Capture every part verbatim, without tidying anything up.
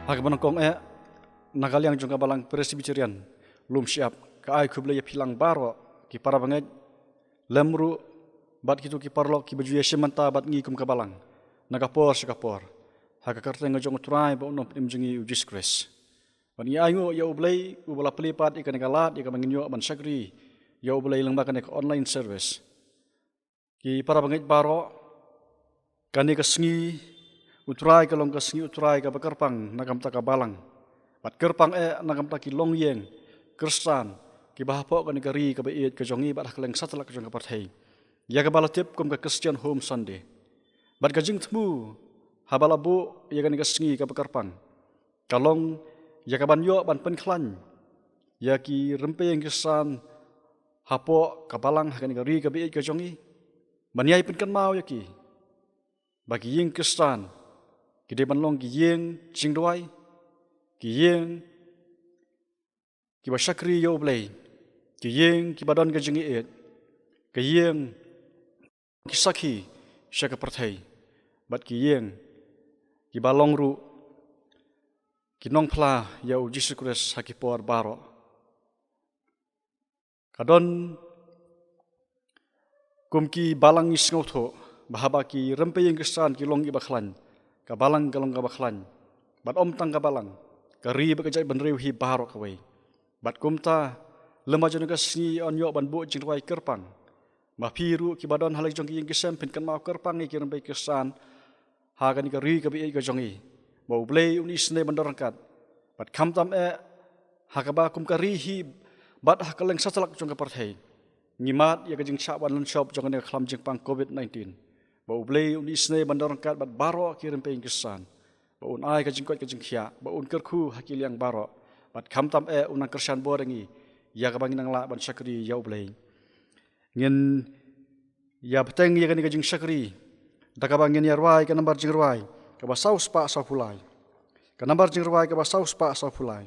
Ha kaba nyngkong eh, na ka liang jong ka Balang Presbyterian Lumshyiap, ka ai khublei ïa phi lang baroh ki para bangeit, lem ruh bad kito ki paralok kiba ju ïashim bynta bad ngi kum ka Balang na ka por sha ka por, ha ka kyrteng ka jong U Trai bad U Nongpynim jong ngi U Jisu Khrist. Bad ngi ainguh ïa U Blei uba la plie pat ïa kane ka lad ïa kaba ngin ïoh ban shakri ïa U Blei lyngba kane ka online service. Ki para bangeit baroh, kane ka sngi U Trai ka long ka sngi U Trai kaba kyrpang na ka bynta ka Balang, bad kyrpang eh na ka bynta ki longïing Khristan kiba hapoh kane ka ri kaba ïeit ka jong ngi bad ha kylleng satlak jong ka pyrthei, ïa kaba la tip kum ka Christian Home Sunday. Bad ka jingthmu haba la buh ïa kane ka sngi kaba kyrpang ka long ïa kaban ïoh ban pynkhlaiñ ïa ki rympei ïing Khristan hapoh ka Balang ha kane ka ri kaba ïeit ka jong ngi, ban ïai pynkynmaw ïa ki ba ki ïing Khristan ki dei ban long ki ïing jingduwai, ki ïing kiba shakri ïa U Blei, ki ïing kiba don ka jingïeit, ki ïing ki sakhi sha ka pyrthei, bad ki ïing kiba long ruh ki nongphla ïa U Jisu Khrist ha ki por baroh. Ka don kum ki Balang ngi sngewthuh ba haba ki rympei ïing Khristan ki long kiba khlaiñ, ka Balang ka long kaba khlaiñ, bad ym tang ka Balang, ka ri bad ka jaitbynriew hi baroh kawei. Bad kumta, lem ha jong ka sngi yn ïoh ban buh jingduwai kyrpang, ma phi ruh kiba don ha la ki jong ki ïing ki sem phin kynmaw kyrpang ïa ki rympei Khristan ha kane ka ri kaba ïeit ka jong ngi, ba U Blei un isynei ban don ryngkat. Bad khamtam eh ha kaba kum ka ri hi bad ha kylleng satlak jong ka pyrthei, ngi mad ïa ka jingshah wan lynshop jong kane ka khlam jingpang covid nineteen, ba U Blei un isynei ban don ryngkat bad baroh ki rympei ïing Khristan, ba un ai ka jingkoit ka jingkhiah, ba un kyrkhu ha ki liang baroh, bad khamtam eh un nang kyrshan bor ïa ngi ïa kaba ngi nang lah ban shakri ïa U Blei. Ngin ïa bteng ïa kane ka jingshakri da kaba ngin ïa rwai ka nambar jingrwai kaba saw spah saw phew lai. Ka nambar jingrwai kaba saw spah saw phew lai.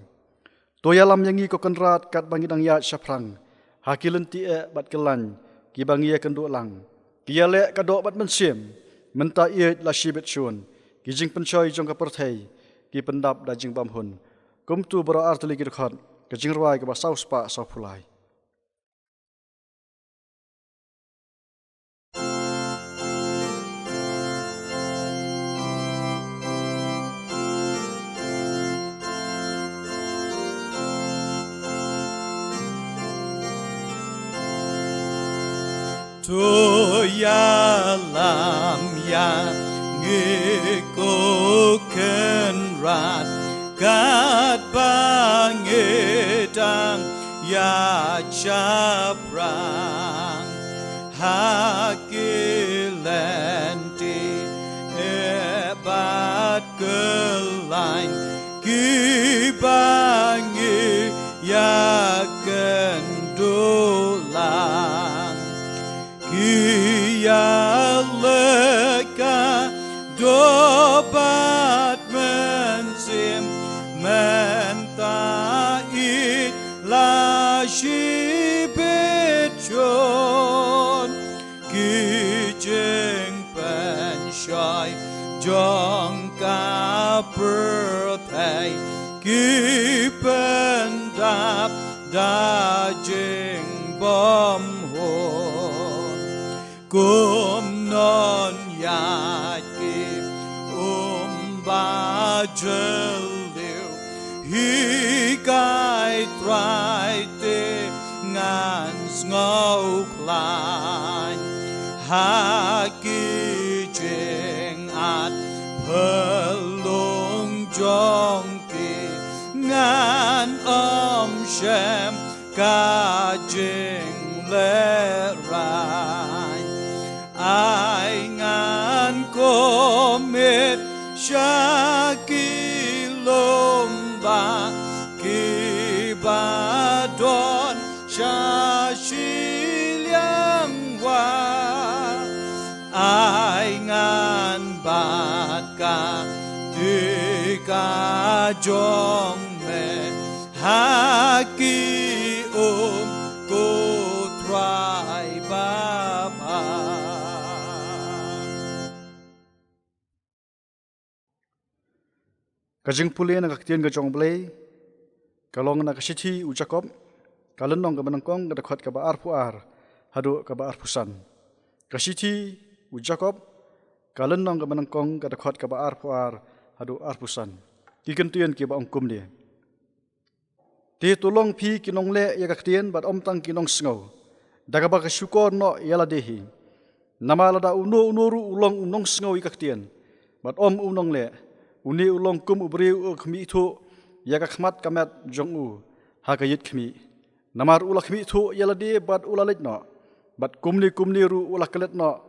To ïalam ïa ngi ko Kynrad katba ngi dang ïaid shaphrang ha ki lynti eh bad kyllaiñ kiba ngi ïakynduh lang. Ki ïaleh ka doh bad mynsiem, mynta ïeit la shibit shun, ki jingpynshoi jong ka pyrthei ki pyndap da jingbymhun. Kumtu baroh artylli ki dkhot, ka jingrwai kaba saw spah saw phew lai. To ïalam ïa ngi ko Kynrad, katba ngi dang ïaid shaphrang ha ki lynti eh bad kyllaiñ kiba ngi ïakynduh lang. Ki ïaleh ka doh bad mynsiem, mynta ïeit la shibit shun, ki jingpynshoi jong ka pyrthei ki pyndap da jingbymhun. Kumno ïa ki um ba jylliew, hikai Trai, te ngan sngewkhlaiñ ha ki jingat phyllung jong ki, ngan ym shem ka jinglehrain. Ai ngan commit sha ki lum ba kiba don sha shiliang wah. Ai ngan bat ka dei ka jong me ha ki um ko Trai ba bha. Ka Ka jingpule na ka ktien ka jong U Blei ka long na ka shithi u Jakob, ka lynnong kaba nyngkong, ka dkhot kaba arphew ar haduh kaba arphew san. Ka shithi u Jakob, ka lynnong kaba nyngkong, ka dkhot kaba arphew ar haduh arphew san. Ki kyntien kiba ong kumne. Te to long phi ki nongleh ïa ka ktien bad ym tang ki nongsngew, da kaba ka shukor noh ïa lade hi. Namar lada uno uno ruh u long u nongsngew ïa ka ktien bad ym u nongleh, une u long kum u briew u khmih thuh ïa ka khmat ka met jong u ha ka ïit khmih. Namar u la khmih thuh ïa lade bad u la leit noh, bad kumne kumne ruh u la klet noh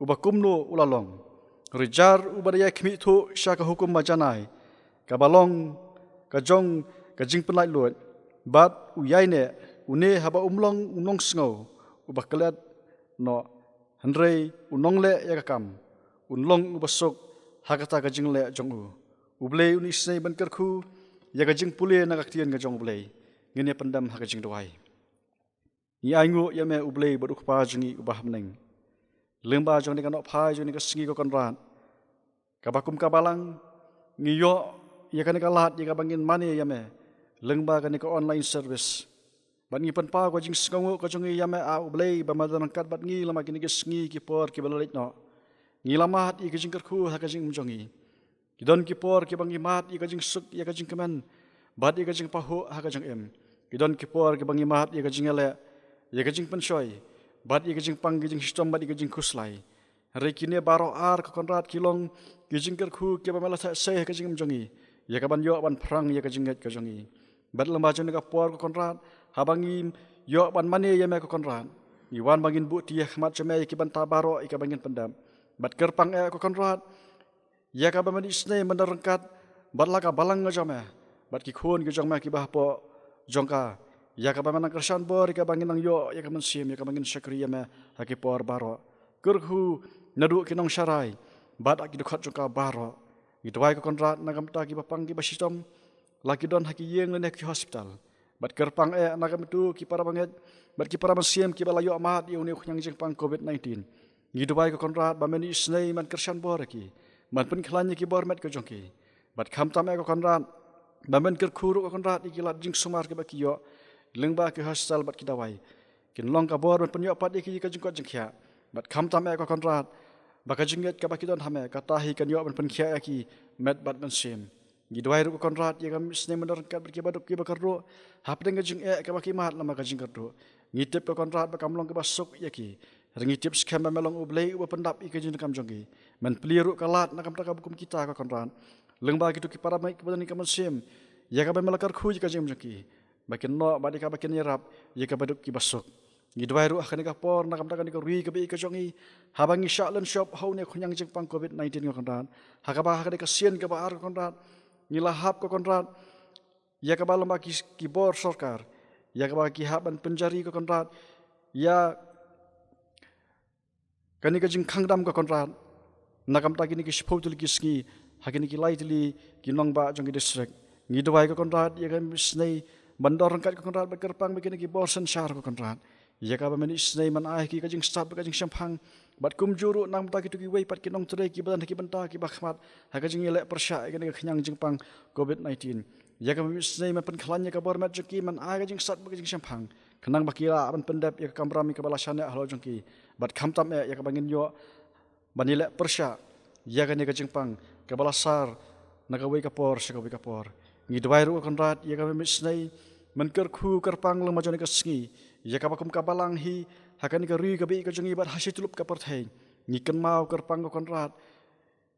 uba kumno u la long. Hynrei jar uba da ïai khmih thuh sha ka hukum ba janai, kaba long ka jong ka jingpynlait luid, bad u ïaineh, une haba um long u nongsngew uba klet noh, hynrei u nongleh ïa ka kam, un long uba suk ha kata ka jingleh jong u. U Blei un isynei ban kyrkhu ïa ka jingpule na ka ktien ka jong U Blei. Ngin ïa pyndem ha ka jingduwai. Ngi ainguh ïa me U Blei bad U Kpa jong ngi uba ha bneng, lyngba jong kane ka nohphai jong kane ka sngi ko Kynrad, kaba kum ka balang ngi ïoh ïa kane ka lad ïa kaba ngin mane ïa me lyngba kane ka online service. Bad ngi pynpaw ka jingsngewnguh ka jong ngi ïa me, A U Blei, ba me don ryngkat bad ngi lem ha kine ki sngi ki por kiba la leit noh. Ngi la mad ïa ka jingkyrkhu ha ka jingim jong ngi. Ki don ki por kiba ngi mad ïa ka jingsuk, ïa ka jingkmen bad ïa ka jingpahuh ha ka jingim. Ki don ki por kiba ngi mad ïa ka jingïaleh, ïa ka jingpynshoi bad ïa ka jingpang ka jingshitom bad ïa ka jingkhuslai. Hynrei kine baroh ar ko Kynrad ki long ki jingkyrkhu kiba me la theh sei ha ka jingim jong ngi, ïa kaban ïoh ban phrang ïa ka jingngeit ka jong ngi. Bad lem ha jong kane ka por ko Kynrad, haba ngi ïoh ban mane ïa me ko Kynrad, ngi wan ba ngin buh ti ha khmat jong me ïa ki bynta baroh ïa kaba ngin pyndep. Bad kyrpang eh ko Kynrad, ïa kaba men isynei men don ryngkat bad la ka balang ka jong me bad ki khun ki jong me kiba hapoh jong ka, ïa kaba men nang kyrshan bor ïa kaba ngin nang ïoh ïa ka mynsiem, ïa kaba ngin shakri ïa me ha ki por baroh. Kyrkhu naduh ki nongsharai bad ha ki dkhot jong ka baroh. Ngi duwai ko Kynrad na ka bynta kiba pang kiba shitom, la ki don ha ki ïing lane ha ki hospital. Bad kyrpang eh na ka bynta ki para bangeit bad ki para mynsiem kiba la ïoh mad ïa une u khñiang jingpang covid nineteen. Ngi duwai ko Kynrad ba men isynei men kyrshan bor ïa ki, men pynkhlaiñ ïa ki bor met ka jong ki. Bad khamtam eh ko Kynrad ba men kyrkhu ruh ko Kynrad ïa ki lad jingsumar kiba ki ïoh lyngba ki hospital bad ki dawai. Kin long ka bor men pynïoh pat ïa ki ïa ka jingkoit jingkhiah. Bad khamtam eh ko Kynrad ba ka jingngeit kaba ki don ha me, kata hi kan ïoh men pynkhiah ïa ki met bad mynsiem. Ngi duwai ruh ko Kynrad ïa ka men isynei men don ryngkat bad kiba duk kiba kyrduh hapdeng ka jingeh kaba ki mad lem ha ka jingkyrduh. Ngi tip ko Kynrad ba kam long kaba suk ïa ki. Hynrei ngi tip skhem ba me long U Blei uba pyndap ïa ka jingdonkam jong ki. Men plie ruh ka lad na ka bynta kaba kum kita ko Kynrad, lyngba kito ki para bangeit kiba don ïa ka mynsiem, ïa kaba me la kyrkhu ïa ka jingim jong ki, ba kin noh bad ïa kaba kin ïarap ïa kiba duk kiba suk. Ngi duwai ruh ha kane ka por na ka bynta kane ka ri kaba ïeit ka jong ngi, haba ngi shah lynshop ha une u khñiang jingpang covid nineteen ko Kynrad. Ha kaba ha kane ka sien kaba ar ko Kynrad, ngi la hap ko Kynrad ïa kaba lem ha ki, ki bor sorkar, ïa kaba ki hap ban pynjari ko Kynrad ïa kane ka jingkhang dam ko Kynrad na ka bynta kine ki shiphew tylli ki sngi ha kine ki lai tylli ki nongbah jong ki district. Ngi duwai ko Kynrad ïa ka men isynei men don ryngkat ko Kynrad bad kyrpang ba kine ki bor synshar ko Kynrad, ïa kaba men isynei men ai ha ki ka jingstad bad ka jingshemphang. Bad kumjuh ruh na ka bynta kito kiwei pat ki nongtrei kiba don ha ki bynta kiba khmat ha ka jingïaleh pyrshah ïa kane ka khñiang jingpang covid nineteen, ïa kaba men isynei men pynkhlaiñ ïa ka bor met jong ki, men ai ka jingstad bad ka jingshemphang, khnang ba ki lah ban pyndep ïa ka kamram ïa kaba la shaniah halor jong ki. Bad khamtam eh ïa kaba ngin ïoh ban ïaleh pyrshah ïa kane ka jingpang kaba la sar na kawei ka por sha kawei ka por. Ngi duwai ruh ko Kynrad ïa kaba men isynei men kyrkhu kyrpang lem ha jong kane ka sngi, ïa kaba kum ka balang hi ha kane ka ri kaba ïeit ka jong ngi bad ha shi tyllup ka pyrthei. Ngi kynmaw kyrpang ko Kynrad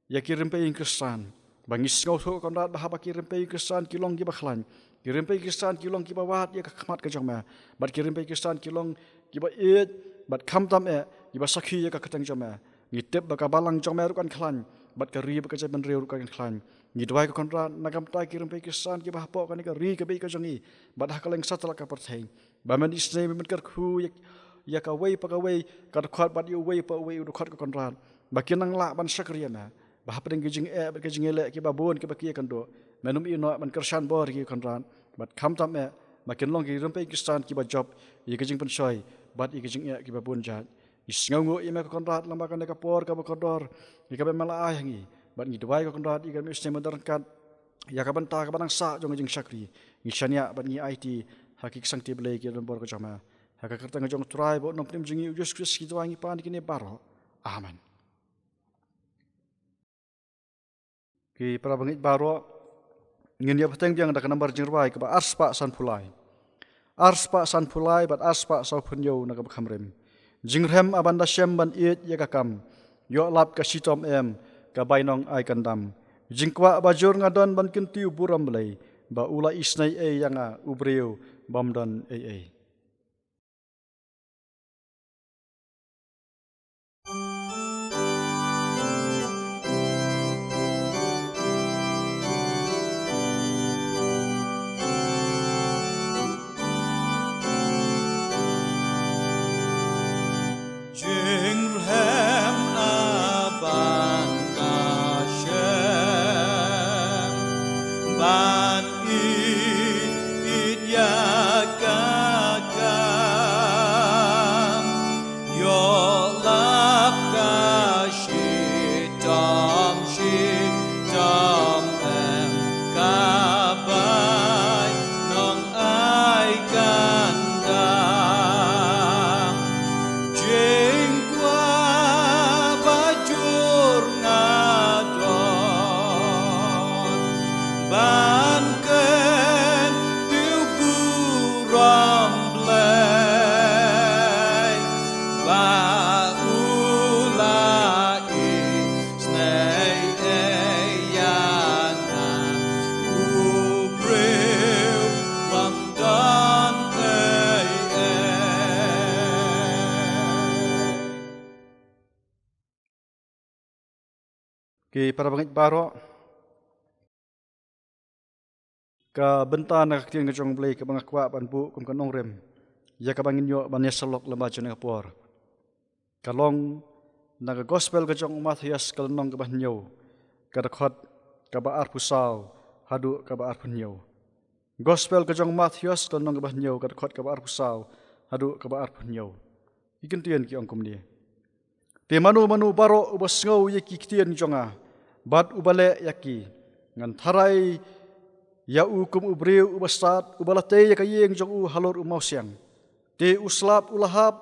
ïa ki rympei ïing Khristan, ba ngi sngewthuh ko Kynrad ba haba ki rympei ïing Khristan ki long kiba khlaiñ, ki rympei ïing Khristan ki long kiba wad ïa ka khmat ka jong me, bad ki rympei ïing Khristan ki long kiba ïeit bad khamtam eh kiba sakhi ïa ka kyrteng jong me. Ngi tip ba ka balang jong me ruh kan khlaiñ, bad ka ri bad ka jaitbynriew ruh kan khlaiñ. Ngi duwai ko Kynrad na ka bynta ki rympei ïing Khristan kiba hapoh kane ka ri kaba ïeit ka jong ngi bad ha kylleng satlak ka pyrthei, ba men isynei men kyrkhu ïa, ïa kawei pa kawei ka dkhot bad ïa uwei pa uwei u dkhot ko Kynrad, ba kin nang lah ban shakri ïa me, ba hapdeng ki jingeh bad ki jingïaleh kiba bun kiba ki ïakynduh, men ym ïehnoh ban kyrshan bor ïa ki ko Kynrad. Bad khamtam eh ba kin long ki rympei Khristan kiba jop ïa ki jingpynshoi bad ïa ki jingeh kiba bun jait. Ngi sngewnguh ïa me ko Kynrad lem ha kane ka por kaba kordor ïa kaba me la ai ha ngi. Bad ngi duwai ko Kynrad ïa ka men isynei men don ryngkat ïa ka bynta kaba nang sah jong ka jingshakri. Ngi shaniah bad ngi aiti ha ki ksangti Blei ki don bor ka jong me, ha ka kyrteng ka jong u Trai bad u Nongpynim jong ngi u Jisu Khrist ngi duwai ngi pan ïa kine baroh. Amen. Ki para bangeit baroh, ngin ïa bteng biang da ka nambar jingrwai kaba arspah sanphew lai. Arspah sanphew lai bad arspah sawphew hynñiew na kaba kham rim. Jingrhem, a ban da shem ban ïeit ïa ka kam, ïoh lap ka shitom em, ka bainong ai kan dam. Jingkwah ba jur nga don ban kyntiew burom Blei, ba u la isynei ei ïa nga u briew bym don ei ei. Jingrhem, a ban da shem ban ïeit ïa ka kam, ïoh lap ka shitom, shitom em, ka bainong ai kan dam. Jingkwah ba jur nga don ban kyntiew burom Blei, ba u la isynei ei ïa nga u briew bym don ei ei. Ki para bangeit baroh, ka bynta na ka ktien ka jong u Blei kaba nga kwah ban buh kum ka nongrim ïa kaba ngin ïoh ban ïasyllok lyngba jong kane ka por, ka long na ka Gospel ka jong u Mathaios, ka lynnong kaba hynñiew, ka dkhot kaba arphew saw haduh kaba arphew hynñiew. Gospel ka jong u Mathaios, ka lynnong kaba hynñiew, ka dkhot kaba arphew saw haduh kaba arphew hynñiew. Ki ktien ki ong kumne: Te mano mano baroh uba sngew ïa ki ktien jong nga bad uba leh ïa ki, ngan tharai ïa u kum u briew uba stad uba la tei ïa ka ïing jong u halor u mawsiang. Te u slap u la hap,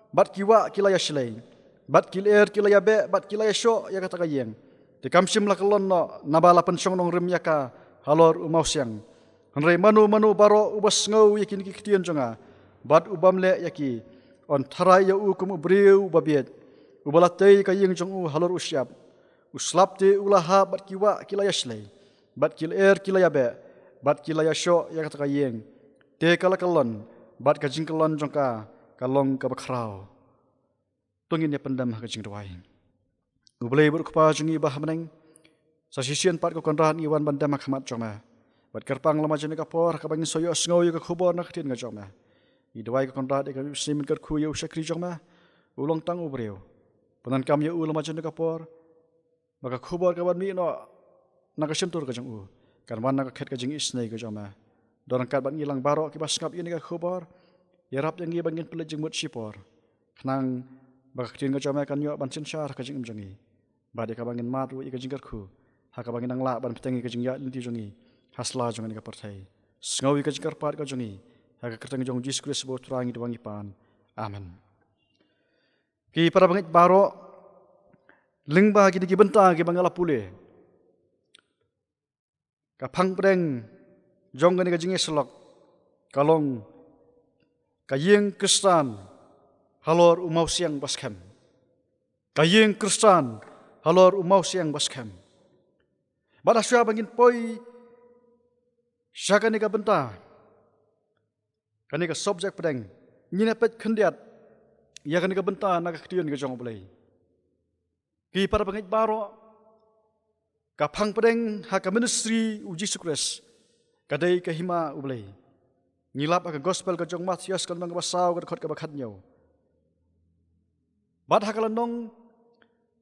bad ki wah ki la ïashlei, bad ki lyer ki la ïabeh, bad ki la ïashoh ïa kata ka ïing. Te kam shym la kyllon noh, naba la pynshong nongrim ïa ka halor u mawsiang. Hynrei mano mano baroh uba sngew ïa kine ki ktien jong nga bad u bym leh ïa ki, yn tharai ïa u kum u briew uba bieit uba la tei ïa ka ïing jong u halor u shyiap. U slap te u la hap, bad ki wah ki la ïashlei, bad ki lyer ki la ïabeh, bad ki la ïashoh ïa kata ka ïing. Te ka la kyllon, bad ka jingkyllon jong ka ka long kaba khraw. To ngin ïa pyndem ha ka jingduwai. U Blei bad u Kpa jong ngi ba ha bneng, sa shisien pat ko Kynrad ngi wan ban dem ha khmat jong me bad kyrpang lama jong kane ka por ha kaba ngin sa ïohsngew ïa ka khubor na ka ktien ka jong me. Ngi duwai ko Kynrad ïa ka mynsiem kyrkhu ïa u shakri jong me, u long tang u briew. Pyndonkam ïa u lama jong kane ka por, ba ka khubor ka ban mih noh na ka shyntur ka jong u kan wan na ka khet ka jingisynei ka jong me. Don ryngkat bad ngi lang baroh kiba sngap ïa kane ka khubor. Ïarap ïa ngi ba ngin pynleit jingmut shipor, khnang ba ka ktien ka jong me kan ïoh ban synshar ha ka jingim jong ngi, bad ïa kaba ngin mad ruh ïa ka jingkyrkhu ha kaba ngin nang lah ban bteng ïa ka jingïaid lynti jong ngi ha sla jong kane ka pyrthei. Sngew ïa ka jingkyrpad ka jong ngi ha ka kyrteng jong u Jisu Khrist ba u Trai ngi duwai ngi pan. Amen. Ki para bangeit baroh, lyngba kine ki bynta kiba nga la pule, ka phang pdeng jong kane ka jingïasyllok ka long ka ïing Khristan halor u mawsiang ba skhem. Ka ïing Khristan halor u mawsiang ba skhem. Bad shuwa ba ngin poi sha kane ka bynta, kane ka subject pdeng, ngin ïa peit khyndiat ïa kane ka bynta na ka ktien ka jong U Blei. Ki para bangeit baroh, ka phang pdeng ha ka ministry u Jisu Khrist ka dei ka hima U Blei. Ngi lap ha ka gospel ka jong Mathaios ka lynnong kaba saw ka dkhot kaba khathynñiew. Bad ha ka lynnong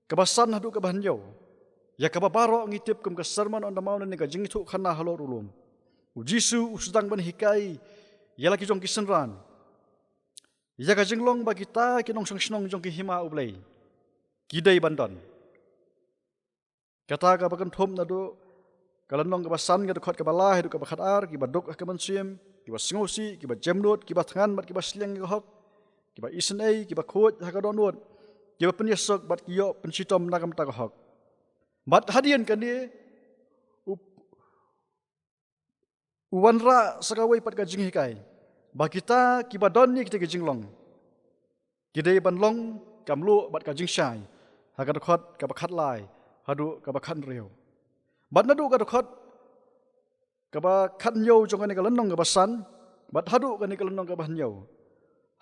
kaba san haduh kaba hynñiew, ïa kaba baroh ngi tip kum ka Sermon on the Mount ne ka jingïathuhkhana halor u lum, u Jisu u sdang ban hikai ïa la ki jong ki synran ïa ka jinglong ba kita ki nongshong shnong jong ki hima U Blei ki dei ban don. Kata kaba kynthup naduh Ka lynnong kaba san, ka dkhot kaba lai haduh kaba khatar: Kiba duk ha ka mynsiem, kiba sngewsih, kiba jemnud, kiba thngan bad kiba shiliang ïa ka hok, kiba isynei, kiba khuid ha ka dohnud, kiba pynïasuk bad ki ïoh pynshitom na ka bynta ka hok. Bad hadien kane u, u wanrah sa kawei pat ka jinghikai, ba kita kiba don ïa kita ki jinglong ki dei ban long ka mluh bad ka jingshai, ha ka dkhot kaba khatlai haduh kaba khathynriew. Bad naduh ka dkhot kaba khathynñiew jong kane ka lynnong kaba san bad haduh kane ka lynnong kaba hynñiew,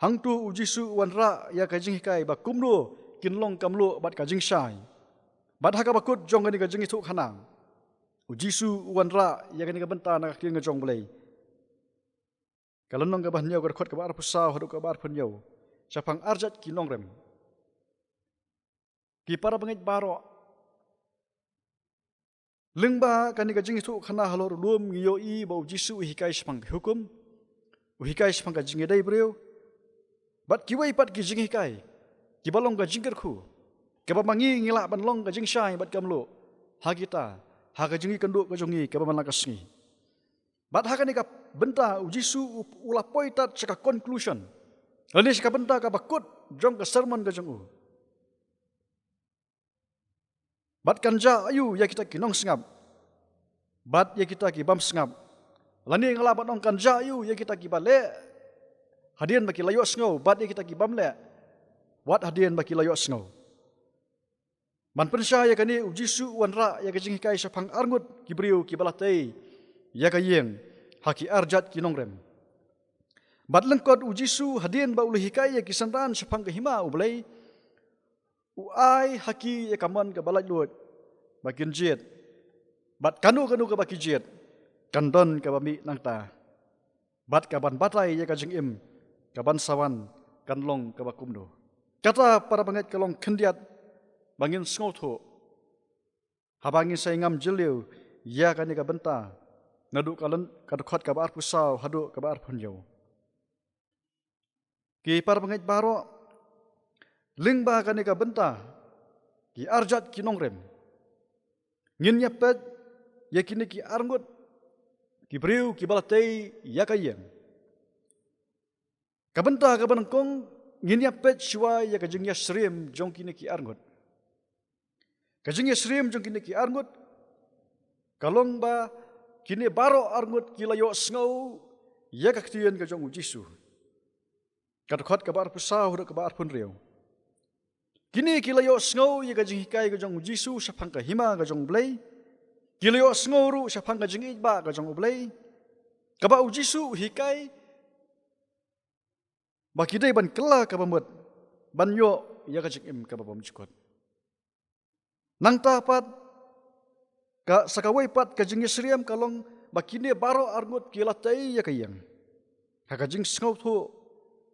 hangto u Jisu u wanrah ïa ka jinghikai ba kumno kin long ka mluh bad ka jingshai. Bad ha kaba kut jong kane ka jingïathuhkhana, u Jisu u wanrah ïa kane ka bynta na ka ktien ka jong U Blei. Ka lynnong kaba hynñiew, ka dkhot kaba arphew saw haduh kaba arphew hynñiew, shaphang arjait ki nongrim. Ki para bangeit baroh, lyngba kane ka jingïathuhkhana halor u lum, ngi ïohi ba u Jisu u hikai shaphang ka hukum, u hikai shaphang ka jingïadei briew, bad kiwei pat ki jinghikai kiba long ka jingkyrkhu, kaba ma ngi ngi lah ban long ka jingshai bad ka mluh ha kita, ha ka jingïakynduh ka jong ngi kaba man la ka sngi. Bad ha kane ka bynta u Jisu u, u la poi tad sha ka conclusion, lane sha ka bynta kaba kut jong ka sermon ka jong u. Bad kan jia aiu ïa kita ki nongsngap bad ïa kita ki bym sngap? Lane nga lah ban ong, kan jia aiu ïa kita kiba leh hadien ba ki la ïohsngew bad ïa kita ki bym leh wat hadien ba ki la ïohsngew? Ban pynshai ïa kane, u Jisu u wanrah ïa ka jinghikai shaphang arngut ki briew kiba la tei ïa ka ïing ha ki arjait ki nongrim. Bad lyngkot u Jisu, hadien ba u la hikai ïa ki synran shaphang ka hima U Blei, u ai ha ki ïa ka mon kaba laitluid ba kin jied, bad kano kano kaba ki jied kan don kaba mih nangta. Bad kaban batai ïa ka jingim kaban sa wan kan long kaba kumno? Kata, para bangeit, ka long khyndiat ba ngin sngewthuh haba ngin sa ïa ngam jylliew ïa kane ka bynta, naduh ka lyn, ka dkhot kaba arphew saw haduh kaba arphew hynñiew. Ki para bangeit baroh, lyngba kane ka bynta, ki arjait ki nongrim, ngin ïa peit ïa kine ki arngut ki briew kiba la tei ïa ka ïing. Ka bynta kaba nyngkong, ngin ïa peit shuwa ïa ka jingïasyriem jong kine ki arngut. Ka jingïasyriem jong kine ki arngut ka long ba kine baroh arngut ki la ïohsngew ïa ka ktien ka jong u Jisu. Ka dkhot kaba arphew saw haduh kaba arphew hynriew. Kine ki la ïohsngew ïa ka jinghikai ka jong u Jisu shaphang ka hima ka jong U Blei. Ki la ïohsngew ruh shaphang ka jingïeit ba ka jong U Blei, kaba u Jisu u hikai ba ki dei ban kylla kaba mut ban ïoh ïa ka jingim kaba bymjukut. Nangta pat, ka, sa kawei pat ka jingïasyriem ka long ba kine baroh arngut ki la tei ïa ka ïing ha ka jingsngewthuh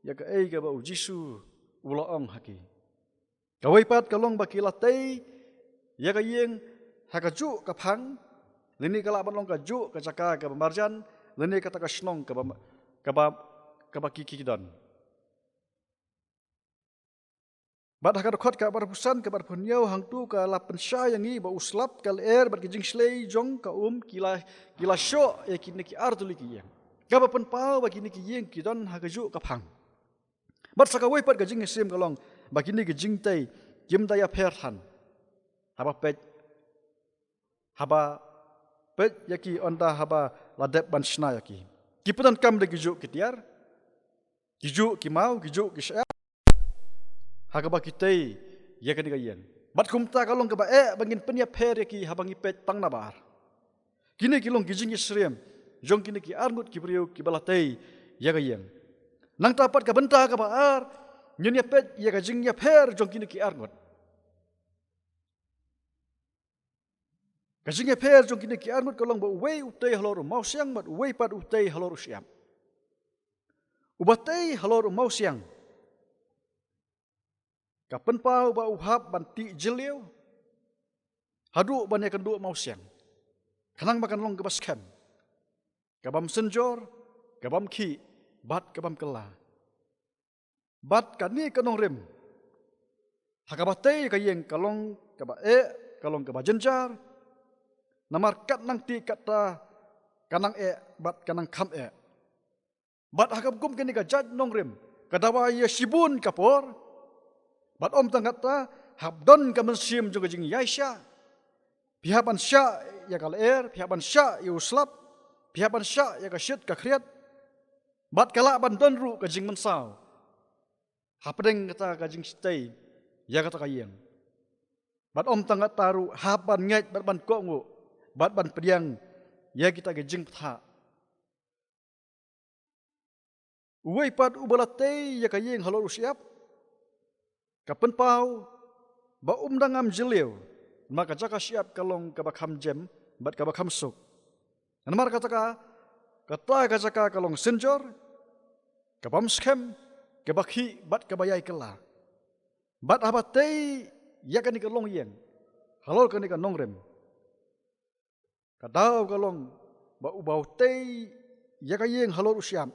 ïa kaei kaba u Jisu u la ong ha ki. Kawei pat ka long ba ki la tei ïa ka ïing ha kajuh ka phang, lane ka lah ban long kajuh ka jaka kaba marjan, lane kata ka shnong kaba, kaba, kaba ki, ki don. Bad ha ka dkhot kaba arphew san, kaba arphew hynñiew, hangto ka la pynshai ïa ngi ba u slap, ka lyer bad ka jingshlei jong ka um ki la, ki la shoh ïa kine ki artylli ki ïing, kaba pynpaw ba kine ki ïing ki don ha kajuh ka phang. Bad sa kawei pat ka jingïasyriem ka long ba kine ki jingtei kim da ïapher than haba peit, haba peit ïa ki, ynda haba la dep ban shna ïa ki. Ki pyndonkam da kijuh ki tiar, kijuh ki maw, kijuh ki shyiap, ha kaba ki tei ïa kane ka ïing. Bad kumta ka long kaba eh ba ngin pynïapher ïa ki haba ngi peit tang nabar. Kine ki long ki jingïasyriem jong kine ki arngut ki briew kiba la tei ïa ka ïing. Nangta pat, ka bynta kaba ar, ngin ïa peit ïa ka jingïapher jong kine ki arngut. Ka jingïapher jong kine ki arngut ka long ba uwei u tei halor u mawsiang bad uwei pat u tei halor u shyiap. Uba tei halor u mawsiang ka pynpaw ba u hap ban tih jylliew haduh ban ïakynduh mawsiang, khnang ba kan long kaba skhem, ka bym synjor, ka bym khih bad ka bym kylla. Bad kane ka nongrim ha kaba tei ka ïing ka long kaba eh, ka long kaba jynjar, Namar kat nangta katta ka nang eh bad ka nang kham eh. Bad ha ka kum kane ka jait nongrim ka dawa ïa shibun ka por. Bad ym tang katta, hap don ka mynsiem jong ka jingïaishah. Phi hap ban shah ïa ka lyer, phi hap ban shah ïa u slap, phi hap ban shah ïa ka shit ka khriat. Bad ka lah ban don ruh ka jingmynsaw hapdeng kata ka jingshitei ïa kata ka ïing. Bad ym tang katta ruh, hap ban ngeit bad ban kohnguh bad ban pdiang ïa kita ki jingbthah. Uwei pat uba la tei ïa ka ïing halor u shyiap, ka pynpaw ba um dang ngam jylliew, namar ka jaka shyiap ka long kaba kham jem bad kaba kham suk. Namar kata ka, kata ka jaka ka long synjor, kaba ym skhem, kaba khih bad kaba ïai kylla. Bad haba tei ïa kane ka longïing halor kane ka nongrim, ka daw ka long ba uba u tei ïa ka ïing halor u shyiap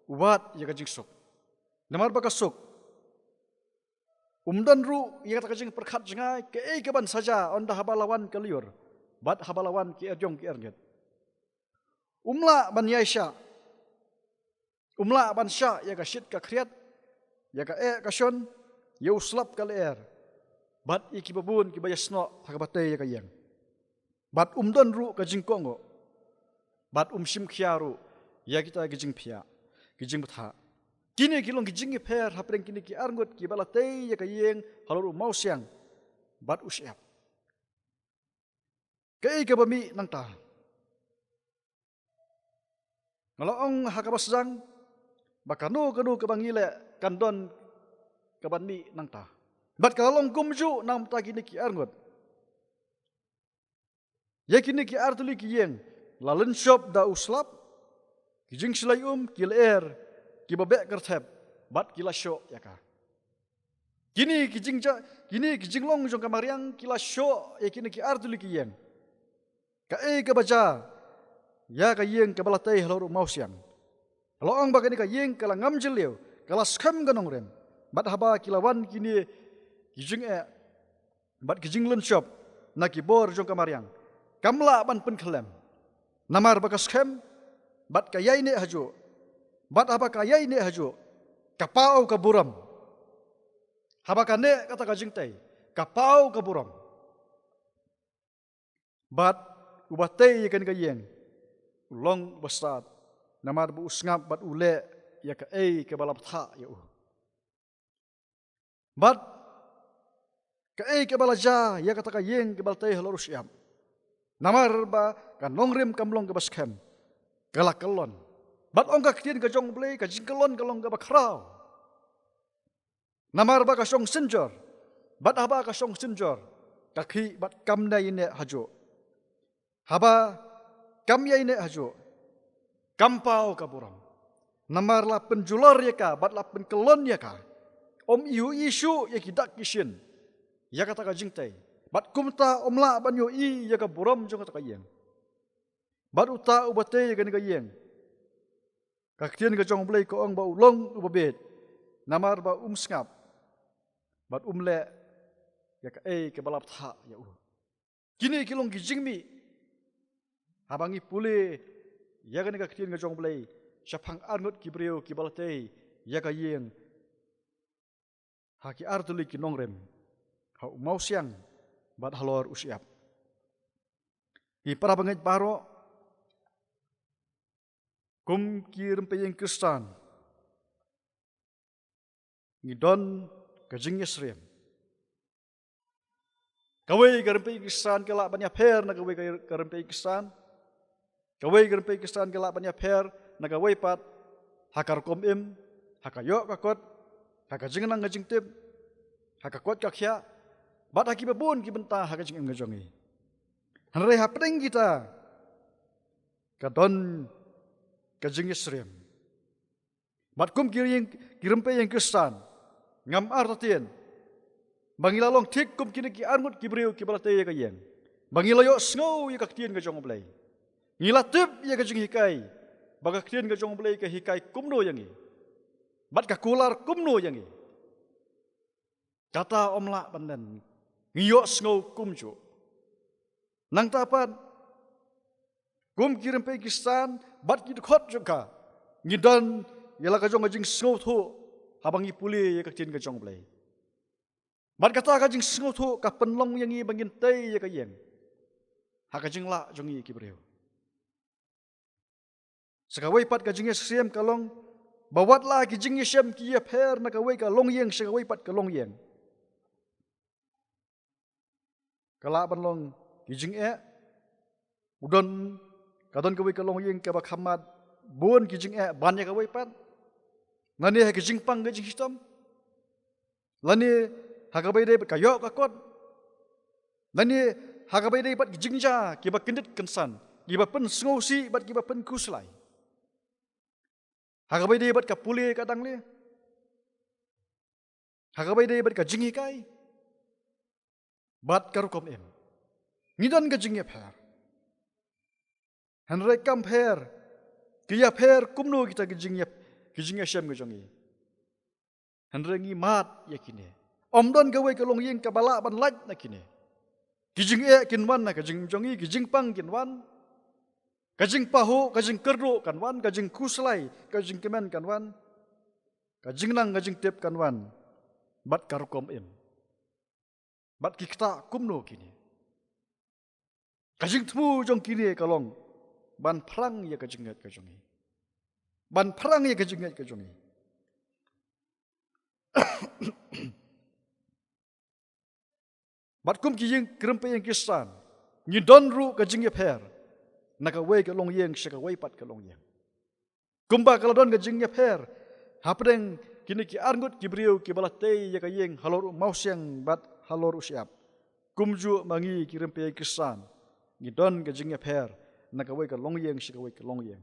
u wad ïa ka jingsuk. Namar ba ka suk um don ruh ïa kata ka jingpyrkhat jngai kaei kaban sa jia ynda haba la wan ka lyiur bad haba la wan ki erjong ki erngit. Um lah ban ïaishah, um lah ban shah ïa ka shit ka khriat, ïa ka eh ka shon, ïa u slap ka lyer, bad ïa kiba bun kiba ïasnoh ha kaba tei ïa ka ïing. Bad um don ruh ka jingkohnguh, bad um shim khia ruh ïa kita ki jingphiah, ki jingbthah. Kine ki long ki jingïapher hapdeng kine ki arngut kiba la tei ïa ka ïing halor u mawsiang bad u shyiap. Kaei kaba mih nangta? Nga la ong ha kaba sdang ba kano kano kaba ngi leh kan don kaban mih nangta. Bad ka la long kumjuh namar kine ki arngut. Ïa kine ki artylli ki ïing la lynshop da u slap, ki jingshlei um, ki lyer kiba beh kyrthep, bad ki la shoh ïa ka. Kine ki jingjia, kine ki jinglong jong ka mariang ki la shoh ïa kine ki artylli ki ïing. Kaei kaba jia ïa ka ïing kaba la tei halor u mawsiang? Ka la ong ba kane ka ïing ka la ngam jylliew, ka la skhem ka nongrim. Bad haba ki la wan kine ki jingeh bad ki jinglynshop na ki bor jong ka mariang, kam lah ban pynkhyllem. Namar ba ka skhem bad ka ïaineh hajuh. Bad haba ka ïaineh hajuh, ka paw ka burom. Haba ka neh kata ka jingtei, ka paw ka burom. Bad uba tei ïa kane ka ïing u long uba stad, namar ba u sngap bad u leh ïa kaei kaba la bthah ïa u. Bad kaei kaba la jia ïa kata ka ïing kaba la tei halor u shyiap? Namar ba ka nongrim kam long kaba skhem, ka la kyllon. Bad ong ka ktien ka jong U Blei, ka jingkyllon ka long kaba khraw. Namar ba ka shong synjor, bad haba ka shong synjor, ka khih bad kam ïaineh hajuh. Haba kam ïaineh hajuh, kam paw ka burom. Namar la pynjulor ïa ka bad la pynkyllon ïa ka. Ym ïohi shuh ïa ki dak ki shin ïa kata ka jingtei. Bad kumta ym lah ban ïohi ïa ka burom jong kata ka ïing. Bad uta uba tei ïa kane ka ïing, ka ktien ka jong U Blei ka ong ba u long uba bieit, namar ba um sngap bad um leh ïa kaei kaba la bthah ïa u. Kine ki long ki jingmih haba ngi pule ïa kane ka ktien ka jong U Blei shaphang arngut ki briew kiba la tei ïa ka ïing ha ki artylli ki nongrim, ha u mawsiang bad halor u shyiap. Ki para bangeit baroh, kum ki rympei ïing Khristan, ngi don ka jingïasyriem. Kawei ka rympei Khristan ka lah ban ïapher na kawei ka, ka rympei Khristan. Kawei ka rympei Khristan ka lah ban ïapher na kawei pat ha ka rukom im, ha ka ïoh ka kot, ha ka jingnang ka jingtip, ha ka koit ka khiah, bad ha kiba bun ki bynta ha ka jingim ka jong ngi. Hynrei hapdeng kita ka don ka jingïasyriem. Bad kum ki ïing, ki rympei ïing Khristan, ngam artatien ba ngi la long thik kum kine ki arngut ki briew kiba la tei ïa ka ïing, ba ngi la ïohsngew ïa ka ktien ka jong U Blei. Ngi la tip ïa ka jinghikai ba ka ktien ka jong U Blei ka hikai kumno ïa ngi, bad ka kular kumno ïa ngi. Kata ym lah ban len, ngi ïohsngew kumjuh. Nangta pat, Kum ki rympei Khristan bad ki dkhot jong ka, ngi don ïa la ka jong ka jingsngewthuh haba ngi pule ïa ka ktien ka jong U Blei. Bad kata ka jingsngewthuh ka pynlong ïa ngi ba ngin tei ïa ka ïing ha ka jinglah jong ngi ki briew. Sa kawei pat ka jingïasyriem ka long ba wat la ki jingïashem ki ïapher na kawei ka longïing sha kawei pat ka longïing, ka lah ban long ki jingeh. U don, ka don kawei ka longïing kaba kham mad bun ki jingeh ban ïa kawei pat, lane ha ki jingpang ki jingshitom, lane ha kaba ïadei bad ka ïoh ka kot, lane ha kaba ïadei bad ki jingjia kiba kyndit kynsan, kiba pynsngewsih bad kiba pynkhuslai, ha kaba ïadei bad ka pule ka dangle, ha kaba ïadei bad ka jinghikai bad ka rukom im. Ngi don ka jingïapher. Hynrei kam pher, ki ïapher kumno kita ki jingïap, ki jingïashem ka jong ngi. Hynrei ngi mad ïa kine. Ym don kawei ka longïing kaba lah ban lait na kine. Ki jingeh kin wan na ka jingim jong ngi, ki jingpang kin wan, ka jingpahuh, ka jingkyrduh kan wan, ka jingkhuslai, ka jingkmen kan wan, ka jingnang, ka jingtip kan wan, bad ka rukom im. Bad ki ktah kumno kine. Ka jingthmu jong kine ka long ban phrang ïa ka jingngeit ka jong ngi. Ban phrang ïa ka jingngeit ka jong ngi. Bad kum ki ïing, ki rympei ïing Khristan, ngi don ruh ka jingïapher na kawei ka longïing sha kawei pat ka longïing. Kumba ka la don ka jingïapher hapdeng kine ki arngut ki briew kiba la tei ïa ka ïing halor u mawsiang bad halor u shyiap, kumjuh ma ngi ki rympei Khristan ngi don ka jingïapher na kawei ka longïing sha kawei ka longïing.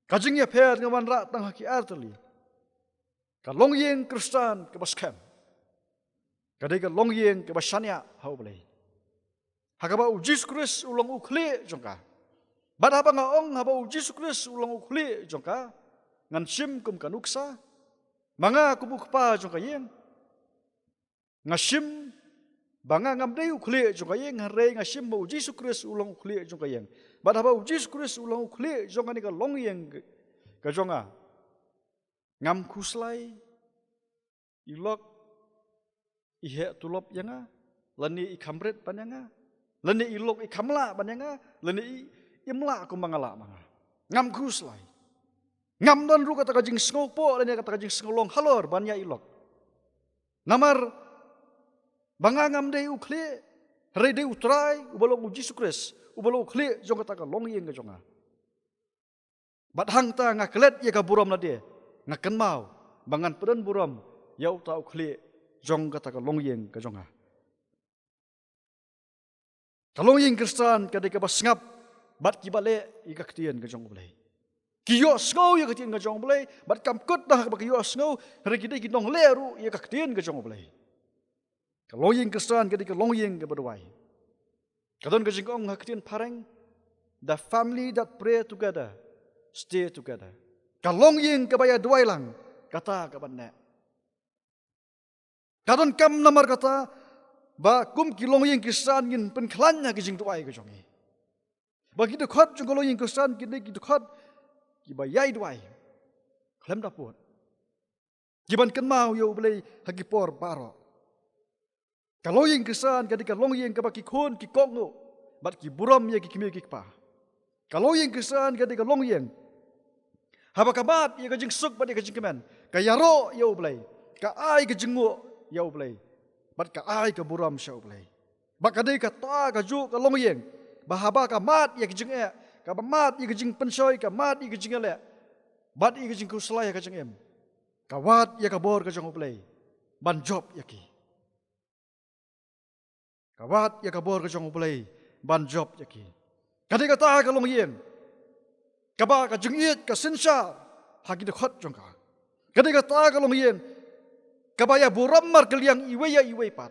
Ka jingïapher nga wanrah tang ha ki artylli. Ka longïing Khristan kaba skhem ka dei ka longïing kaba shaniah ha U Blei, ha kaba U Jisu Khrist u long u khlieh jong ka. Bad haba nga ong haba U Jisu Khrist u long u khlieh jong ka, ngan shim kum ka nuksa, ma nga kum u kpa jong ka ïing. Nga shim ba nga ngam dei u khlieh jong ka ïing, hynrei nga shim ba U Jisu Khrist u long u khlieh jong ka ïing. Bad haba U Jisu Khrist u long u khlieh jong kane ka longïing ka jong nga, ngam khuslai i lok i heh tulop ïa nga, lane i kham rit ban ïa nga, lane i lok i kham lah ban ïa nga, lane i, im lah kumba nga lah ma nga. Ngam khuslai. Ngam don ruh kata ka jingsngewpoh lane kata ka jingsngew long halor ban ïa i lok. Namar ba nga ngam dei u khlieh, hynrei dei U Trai uba long U Jisu Khrist uba long u khlieh jong kata ka longïing ka jong nga. Bad hangta nga klet ïa ka burom lade, nga kynmaw ba ngan pdon burom ïa uta u khlieh jong kata ka longïing ka jong nga. Ka longïing Khristan ka dei kaba sngap bad kiba leh ïa ka ktien ka jong U Blei. Ki ïohsngew ïa ka ktien ka jong U Blei, bad kam kut tang ha kaba ki ïohsngew, hynrei ki dei ki nongleh ruh ïa ka ktien ka jong U Blei. Ka longïing Khristan ka dei ka longïing kaba duwai. Ka don ka jingong ha ka ktien phareng, "The family that pray together, stay together." Ka longïing kaba ïa duwai lang, kata kaba neh. Ka donkam namar kata ba kum ki longïing Khristan ngin pynkhlaiñ ha ki jingduwai ka jong ngi, ba ki dkhot jong ka longïing Khristan kin dei ki dkhot kiba ïai duwai khlem da pud, kiban kynmaw ïa U Blei ha ki por baroh. Ka longïing Khristan ka dei ka longïing kaba ki khun ki kohnguh bad ki burom ïa ki kmie ki kpa. Ka longïing Khristan ka dei ka longïing haba ka mad ïa ka jingsuk bad ïa ka jingkmen, ka ïaroh ïa U Blei, ka ai ka jingnguh ïa U Blei, bad ka ai ka burom sha U Blei. Bad ka dei kata kajuh ka longïing ba haba ka mad ïa ka jingeh, kaba mad ïa ka jingpynshoi, ka mad ïa ka jingïaleh bad ïa ka jingkhuslai ha ka jingim, ka wad ïa ka bor ka jong U Blei ban jop ïa ki. Ka wad ïa ka bor ka jong U Blei ban jop ïa ki. Ka dei kata ka longïing kaba ka jingïeit ka synshar ha ki dkhot jong ka. Ka dei kata ka longïing kaba ïa burom markylliang iwei ïa iwei pat.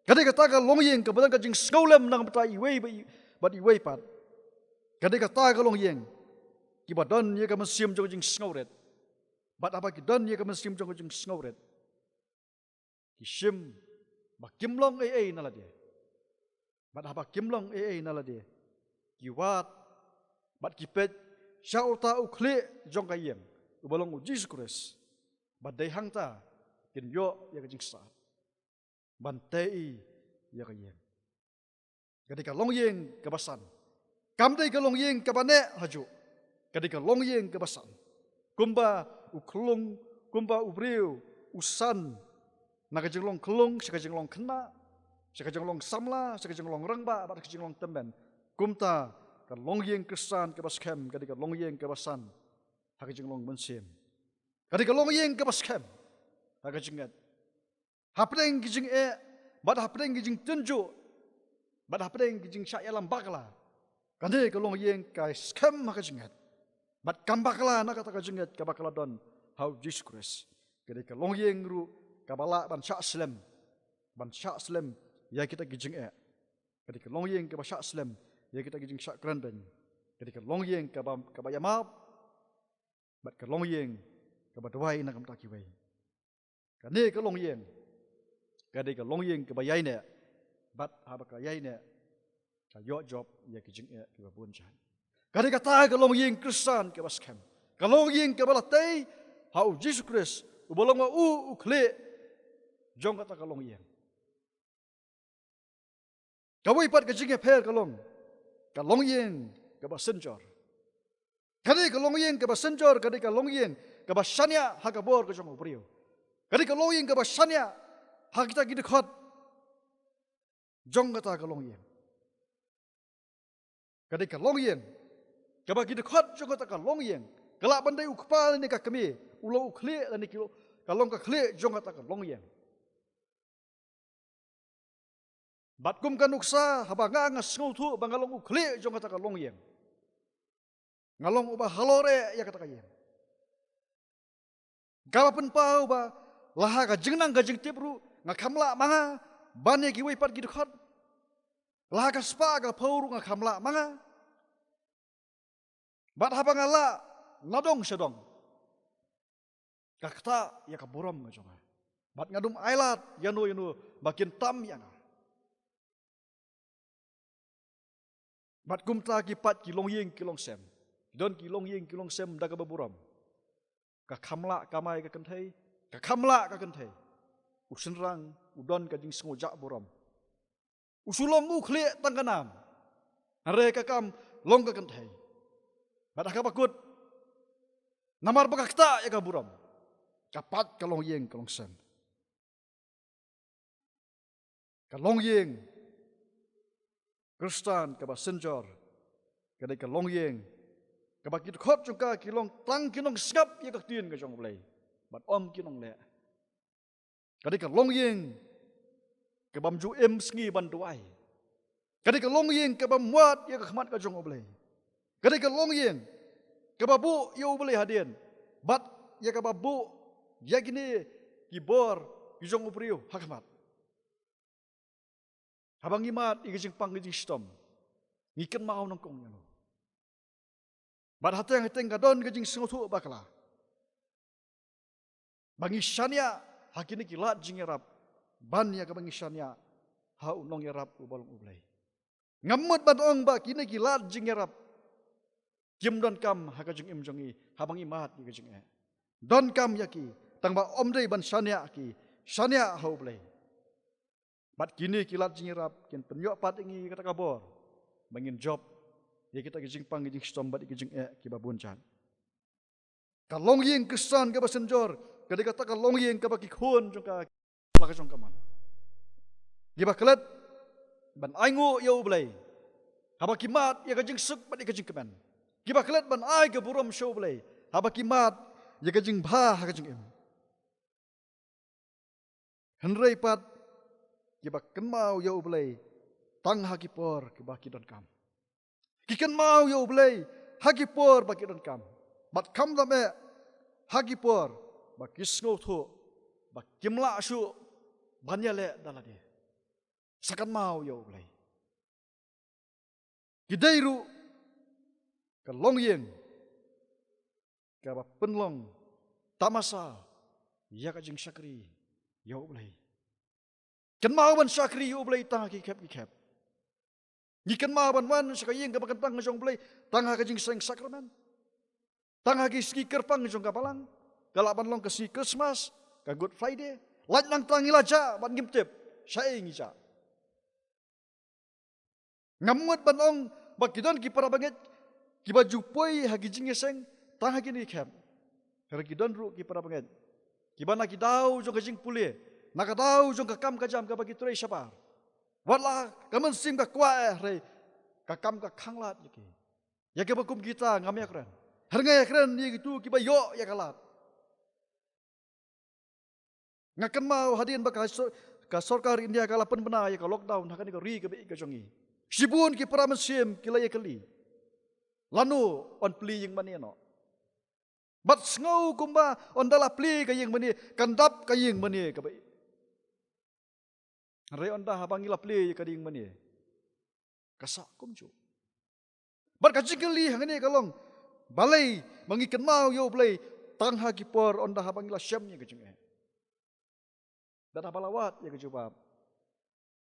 Ka dei kata ka longïing kaba don ka jingsngewlem na ka bynta iwei bad i-, bad iwei pat. Ka dei kata ka longïing kiba don ïa ka mynsiem jong ka jingsngewrit. Bad haba ki don ïa ka mynsiem jong ka jingsngewrit, ki shim ba kim long ei ei na lade. Bad haba kim long ei ei na lade, ki wad Bad ki peit sha uta u khlieh jong ka ïing, uba long u Jisu Khrist. Bad dei hangta kin ïoh ïa ka jingstad ban tei ïa ka ïing. Ka dei ka longïing kaba san. Kam dei ka longïing kaba neh hajuh. Ka dei ka longïing kaba san. Kumba u khlung, kumba u briew u san na ka jinglong khlung sha ka jinglong khynnah, sha ka jinglong samla, sha ka jinglong rangbah bad ka jinglong tymmen, kumta ka longïing Khristan kaba skhem ka dei ka longïing kaba san ha ka jinglong mynsiem. Ka dei ka longïing kaba skhem ha ka jingngeit, hapdeng ki jingeh bad hapdeng ki jingtynjuh bad hapdeng ki jingshah ïalam bakla. Kane ka longïing ka skhem ha ka jingngeit bad kam bakla na kata ka jingngeit kaba ka la don ha u Jisu Khrist. Ka dei ka longïing ruh kaba lah ban shah slem, ban shah slem ïa kita ki jingeh. Ka dei ka longïing kaba shah slem ïa kita ki jingshah kren beiñ. Ka dei ka longïing kaba, kaba ïamap bad ka longïing kaba duwai na ka bynta kiwei. Kane ka longïing ka dei ka longïing kaba ïaineh, bad haba ka ïaineh ka ïoh jop ïa ki jingeh kiba bun jait. Ka dei kata ka longïing Khristan kaba skhem, ka longïing kaba la tei ha u Jisu Khrist, uba long ma u u khlieh jong kata ka longïing. Kawei pat ka jingïapher ka long ka longïing kaba synjor. Ka dei ka longïing kaba synjor, ka dei ka longïing kaba shaniah ha ka bor ka jong u briew. Ka dei ka longïing kaba shaniah ha kita ki dkhot jong kata ka longïing. Ka dei ka longïing kaba ki dkhot jong kata ka longïing ka lah ban dei u kpa lane ka kmie, u long u khlieh lane ki long, ka long ka khlieh jong kata ka longïing. Bad kum ka nuksa, haba nga nga sngewthuh ba nga long u khlieh jong kata ka longïing, nga long uba halor eh ïa kata ka ïing. Kaba pynpaw ba la ha ka jingnang ka jingtip ruh nga kham lah ma nga ban ïa kiwei pat ki dkhot. La ha ka spah ka phew ruh nga kham lah ma nga. Bad haba nga lah na dong sha dong, ka ktah ïa ka burom ka jong nga. Bad nga dum ailad ïano ïano ba kin tam ïa nga. Bad kumta ki pat ki longïing ki longsem, ki don ki longïing ki longsem da kaba burom. Ka kham lah kamai ka kynthei, ka kham lah ka kynthei, u shynrang u don ka jingsngewjah burom. U shu long u khlieh tang ka nam, hynrei ka kam long ka kynthei. Bad ha kaba kut, namar ba ka ktah ïa ka burom, ka pat ka longïing ka longsem. Ka longïing Khristan kaba synjor ka dei ka longïing kaba ki dkhot jong ka ki long tang ki nongsngap ïa ka ktien ka jong U Blei bad ym ki nongleh. Ka dei ka longïing kabym ju im sngi ban duwai. Ka dei ka longïing kabym wad ïa ka khmat ka jong U Blei. Ka dei ka longïing kaba buh ïa U Blei hadien bad ïa kaba buh ïa kine ki bor ki jong u briew ha khmat. Haba ngi mad ïa ka jingpang ka jingshitom, ngi kynmaw nyngkong ïano? Bad hateng hateng ka don ka jingsngewthuh bakla ba ngi shaniah ha kine ki lad jingïarap ban ïa kaba ngi shaniah ha u nongïarap uba long U Blei. Ngam mut ban ong ba kine ki lad jingïarap kim donkam ha ka jingim jong ngi haba ngi mad ïa ka jingeh. Donkam ïa ki, tang ba ym dei ban shaniah ki, shaniah ha U Blei. Bad kine ki lad jingïarap kin pynïoh pat ïa ngi kata ka bor ba ngin jop ïa kita ki jingpang ki jingshitom bad ïa ki jingeh kiba bun jait. Ka longïing Khristan kaba synjor ka dei kata ka longïing kaba ki khun jong ka, la ka jong ka mon, kiba klet ban ainguh ïa U Blei haba ki mad ïa ka jingsuk bad ïa ka jingkmen. Kiba klet ban ai ka burom sha U Blei haba ki mad ïa ka jingbha ha ka jingim. Hynrei pat kiba kynmaw ïa U Blei tang ha ki por kiba ki donkam. Ki kynmaw ïa U Blei ha ki por ba ki donkam bad khamtam eh ha ki por ba ki sngewthuh ba kim lah shuh ban ïaleh da lade. Sa kynmaw ïa U Blei. Ki dei ruh ka longïing kaba pynlong tamasa ïa ka jingshakri ïa U Blei. Kynmaw ban shakri ïa U Blei tang ha ki khep ki khep. Ngi kynmaw ban wan sha ka ïing kaba kyntang ka jong U Blei tang ha ka jingseng sakramen. Tang ha ki sngi kyrpang jong ka balang, ka lah ban long ka sngi Christmas, ka Good Friday. Lait nangta ngi la jah bad ngim tip shaei ngi jah. Ngam mut ban ong ba ki don ki para bangeit kiba ju poi ha ki jingïaseng tang ha kine ki khep. Hynrei ki don ruh ki para bangeit kiba na ki daw jong ka jingpule, na ka daw jong ka kam ka jam kaba ki trei shabar, wat la ka mynsiem ka kwah eh, hynrei ka kam ka khanglad ïa ki. Ïa kiba kum kita ngam ïakren. Hynrei nga ïakren ïa kitu kiba ïoh ïa ka lad. Nga kynmaw hadien ba ka sor-, ka sorkar India ka la pynbna ïa ka lockdown ha kane ka ri kaba ïeit ka jong ngi, shibun ki para mynsiem ki la ïakylli, lano yn plie ïing mane noh? Bad sngew kumba ynda la plie ka ïing mane kan dap ka ïing mane kaba ïeit. Hynrei ynda haba ngi la plie ïa ka ïing mane, ka sah kumjuh. Bad ka jingkylli hangne ka long, balei ba ngi kynmaw ïa U Blei tang ha ki por ynda haba ngi la shem ïa ka jingeh? Bad haba la wad ïa ka jubab,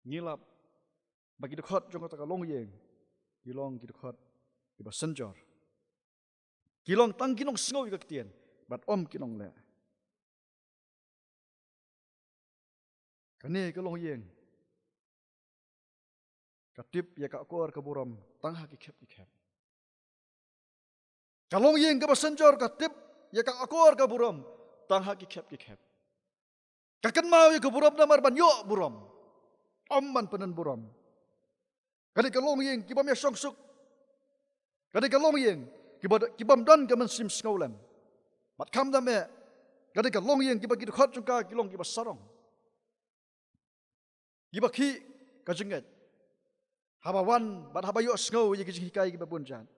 ngi lap ba ki dkhot jong kata ka longïing ki long ki dkhot kiba synjor. Ki long tang ki nongsngew ïa ka ktien bad ym ki nongleh. Kane ka longïing ka tip ïa ka akor ka burom tang ha ki khep ki khep. Ka longïing kaba synjor ka tip ïa ka akor ka burom tang ha ki khep ki khep. Ka kynmaw ïa ka burom namar ban ïoh burom, ym ban pynburom. Ka dei ka longïing ki bym ïashong suk. Ka dei ka longïing ki ba, ki bym don ka mynsiem sngewlem. Bad khamtam eh, ka dei ka longïing kiba ki dkhot jong ka ki long kiba sarong, kiba khih ka jingngeit haba wan bad haba ïohsngew ïa ki jinghikai kiba bun jait.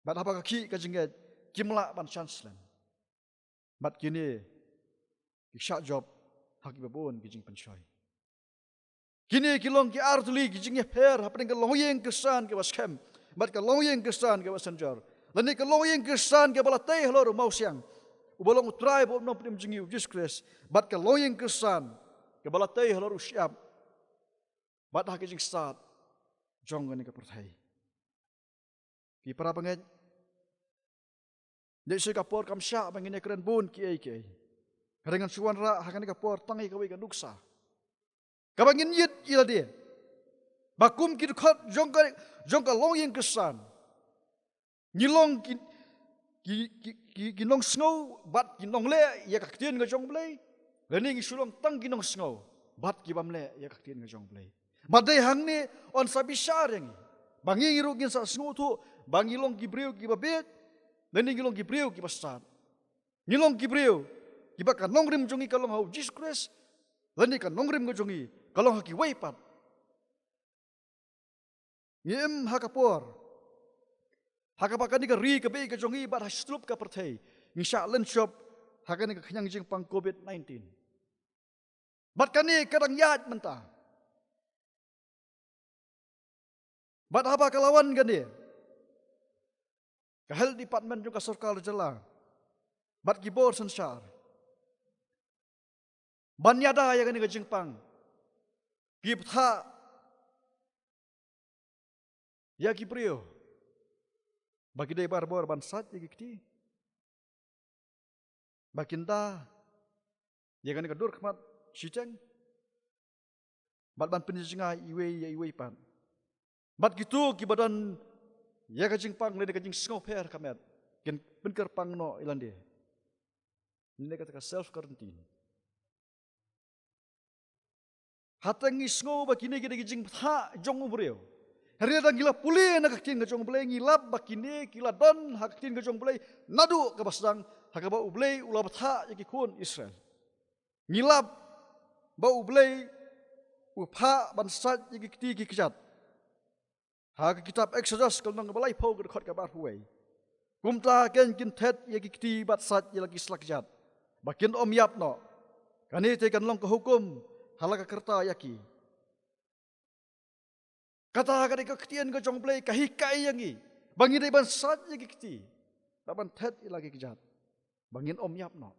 Bad haba ka khih ka jingngeit, kim lah ban shan slem. Bad kine ki shah jop ha kiba bun ki jingpynshoi. Kine ki long ki artylli ki jingïapher hapdeng ka longïing Khristan kaba skhem bad ka longïing Khristan kaba synjor, lane ka longïing Khristan kaba la tei halor u mawsiang uba long U Trai bad U Nongpynim jong ngi U Jisu Khrist, bad ka longïing Khristan kaba la tei halor u shyiap bad ha ka jingstad jong kane ka pyrthei. Ki para bangeit, dei shi ka por kam shah ba ngin ïakren bun kiei kiei. Hynrei ngan shu wanrah ha kane ka por tang ïa kawei ka nuksa kaba ngin ïit ïa lade ba kum ki dkhot jong ka, jong ka longïing Khristan, ngi long ki, ki, ki, ki, ki nongsngew bad ki nongleh ïa ka ktien ka jong U Blei, lane ngi shu long tang ki nongsngew bad ki bym leh ïa ka ktien ka jong U Blei. Bad dei hangne yn sa bishar ïa ngi ba ngi ruh ngin sa sngewthuh ba ngi long ki briew kiba bieit lane ngi long ki briew kiba stad. Ngi long ki briew kiba ka nongrim jong ngi ka long ha U Jisu Khrist, lane ka nongrim ka jong ngi ka long ha kiwei pat. Ngi im ha ka por ha kaba kane ka ri kaba ïeit ka jong ngi bad ha shi tyllup ka pyrthei ngi shah lynshop ha kane ka khñiang jingpang covid nineteen. Bad kane ka dang ïaid mynta. Bad haba ka la wan kane, ka health department jong ka sorkar jylla bad ki bor synshar ban ïada ïa kane ka jingpang, ki bthah ïa ki briew ba ki dei barabor ban sait ïa ki kti, ba kin da ïa kane ka dur khmat shiteng bad ban pynjngai iwei ïa iwei pat. Bad kito kiba don ïa ka jingpang lane ka jingsngewpher ka met kin pynkyrpang noh ïa lade. Lane kata ka self quarantine. Hata ngi sngew ba kine ki dei ki jingbthah jong u briew. Hynrei lada ngi la pule na ka ktien ka jong U Blei ngi lap ba kine ki la don ha ka ktien ka jong U Blei naduh kaba sdang ha kaba U Blei u la bthah ïa ki khun Israel. Ngi lap ba U Blei u phah ban sait ïa ki kti ki kjat. Ha ka kitab Exodus ka lynnong kaba laiphew ka dkhot kaba arphew wei. Kumta kein kin thet ïa ki kti bad sait ïa la ki slajat ba kin ym ïap noh. Kane te kan long ka hukum ha la ka rta ïa ki. Kata ka dei ka ktien ka jong U Blei ka hikai ïa ngi ba ngi dei ban sait ïa ki kti bad ban thet ïa la ki kjat ba ngin ym ïap noh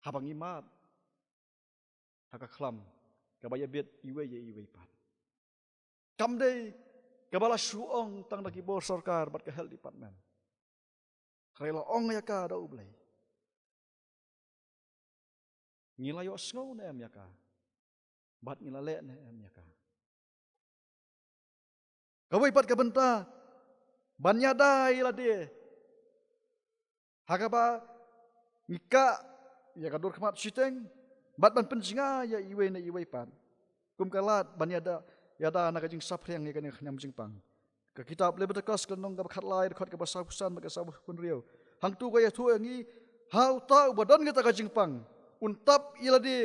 haba ngi mad ha ka khlam kaba ïabit iwei ïa iwei pat. Kam dei kaba la shu ong tang da ki bor sorkar bad ka health department. Hynrei la ong ïa ka da U Blei. Ngi la ïohsngew ne em ïa ka? Bad ngi la leh ne em ïa ka? Kawei pat ka bynta, ban ïada ïa lade ha kaba ngi kah ïa ka dur khmat shiteng, bad ban pynjngai ïa iwei na iwei pat. Kum ka lad ban ïada, ïada na ka jingsaphriang ïa kane ka khñiang jingpang. Ka kitab Lebitikos ka lynnong kaba khatlai, dkhot kaba sawphew san bad ka sawphew hynriew. Hangto ka ïathuh ïa ngi, ha uta uba don kata ka jingpang, un tap ïa lade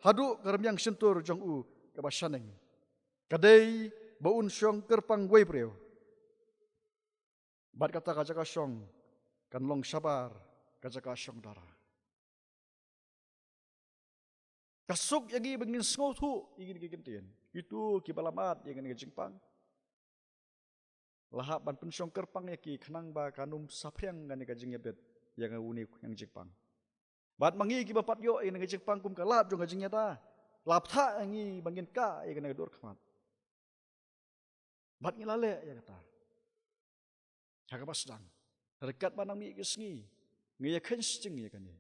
haduh ka rmiang shyntur jong u kaba shaneng. Ka dei ba un shong kyrpang wei briew. Bad kata ka jaka shong kan long shabar ka jaka shong dara. Ka suk ïa ngi ba ngin sngewthuh ïa kine ki kyntien. Kito kiba la mad ïa kane ka jingpang, la hap ban pynshong kyrpang ïa ki khnang ba kan ym saphriang kane ka jingïabit ïa une u khñiang jingpang. Bad ma ngi kiba pat ïoh ïa kane ka jingpang kum ka lad jong ka jingïada, la bthah ïa ngi ba ngin kah ïa kane ka dur khmat. Bad ngi la leh ïa kata ha kaba sdang. Ryngkat ba nang mih ki sngi, ngi ïa kheiñ sting ïa kane.